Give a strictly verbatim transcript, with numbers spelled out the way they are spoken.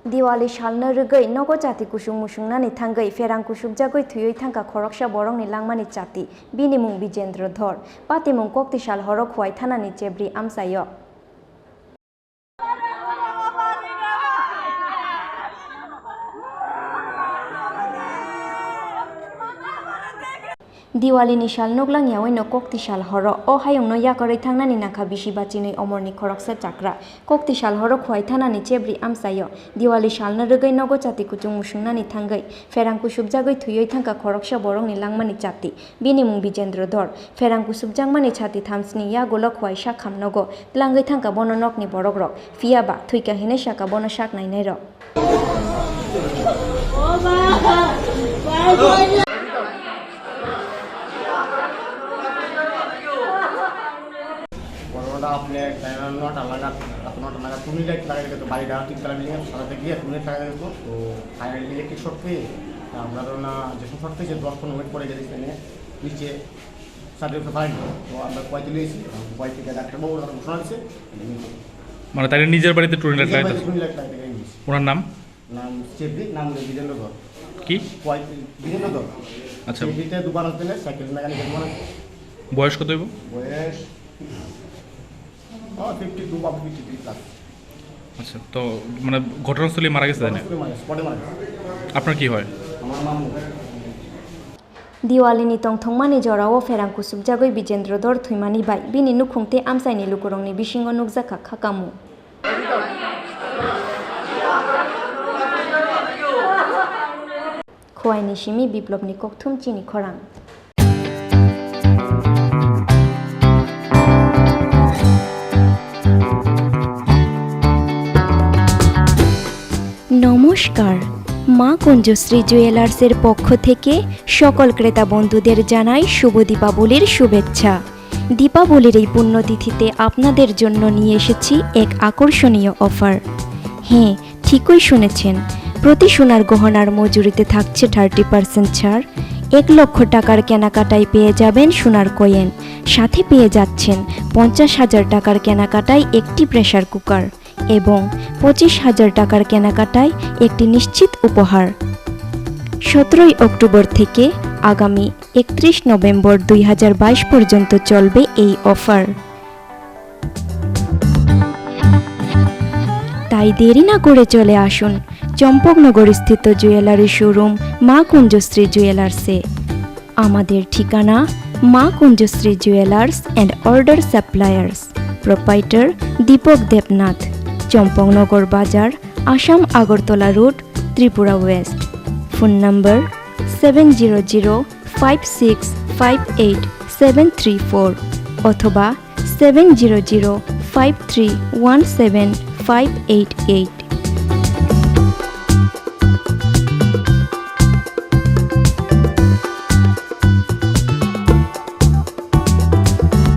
Diwali salno rwgwi nogo chati kusung musungnani thangwi pherang kusukjagwi thwiwi thangkha khoroksa borokni langmani chati, bini mung Bijendra Dhor. Patimung kokti sal horo Khowai thanani chebri amchaio. Diwali ni sal nuklang yaui no kokti sal horo o hayung no yakarwi thangnani nangkha bisi bachinwi omor ni khoroksa chakra. Kokti sal horo Khowai thanani chebri amchaio Diwali sal no rwgwi nogo chati kuchung musungnani thangwi pherang kusubjagwi thwiwi thangkha khoroksa borok ni langmani chati. Bini mung Bijendra Dhor. Pherang kusubjakmani chati thamsni yagulo Khowai sak kham nogo. Tlangwi thangkha bono nokni borok rok. Phiya ba thwikha hinwi sakha bono sak nainai rok. ঘটনাটা আপনি নটা নাগাদ, রাত নটা নাগাদ টুনি লাইট লাগাই রেখে তো বাড়িটা তিনতলা বিল্ডিং সারাতে গিয়ে টুনি লাগাই রেখে তো ফায়ার ইলেকট্রিক শর্ট পেয়ে আমরা তো না যে শর্ট পেয়েছে দশ পনেরো মিনিট পরে গেছি এখানে নিচে সার্টিফিকেট ফাইন। তো আমরা কয়েদি লইছি, কয়েদ থেকে ডাক্তারবাবু তারা ঘোষণা দিচ্ছে। মানে তাইলে নিজের বাড়িতে টুনি লাইট নিজের লাগাইতে বাড়িতে আছে? টুনি লাইট লাগাইতে গেছে। ওনার নাম? নাম চেবি, নাম হলো বীরেন্দ্র ধর। কি? কয়েদ বীরেন্দ্র ধর। আচ্ছা। চেবিতে দোকান আছে না, সাইকেল মেকানিকের দোকান আছে। বয়স কত হইব? বয়স, ও, ফিফটি টু বা ফিফটি থ্রি প্লাস। আচ্ছা, তো মানে ঘটনাস্থলে মারা গেছে তাই না? ঘটনাস্থলে মারা গেছে, স্পটে মারা গেছে। আপনার কি হয়? আমার মামু। Diwali ni tongthokmani jorao pherang kusubjagwi Bijendra Dhor thwimani bai bini nukhung tei amchaini lukurokni bisingo nukjakha kha kamung. Khowai ni simi Biplobni kokthum chini khorang. নমস্কার, মা কুঞ্জশ্রী জুয়েলার্সের পক্ষ থেকে সকল ক্রেতা বন্ধুদের জানাই শুভ দীপাবলির শুভেচ্ছা। দীপাবলির এই পুণ্যতিথিতে আপনাদের জন্য নিয়ে এসেছি এক আকর্ষণীয় অফার। হ্যাঁ, ঠিকই শুনেছেন, প্রতি সোনার গহনার মজুরিতে থাকছে থার্টি পার্সেন্ট ছাড়। এক লক্ষ টাকার কেনাকাটায় পেয়ে যাবেন সোনার কয়েন, সাথে পেয়ে যাচ্ছেন পঞ্চাশ হাজার টাকার কেনাকাটায় একটি প্রেসার কুকার এবং পঁচিশ হাজার টাকার কেনাকাটায় একটি নিশ্চিত উপহার। সতেরোই অক্টোবর থেকে আগামী একত্রিশ নভেম্বর দুই হাজার বাইশ পর্যন্ত চলবে এই অফার। তাই দেরি না করে চলে আসুন চম্পকনগর স্থিত জুয়েলারি শোরুম মা কুঞ্জশ্রী জুয়েলার্সে। আমাদের ঠিকানা Maa Kunjashree jewellers and order suppliers, proprietor Dipak Debnath, Champaknagar বাজার, Assam Agartala road, Tripura west. Phone number seven zero zero five six five eight seven three four অথবা seven zero zero five three one seven five eight eight.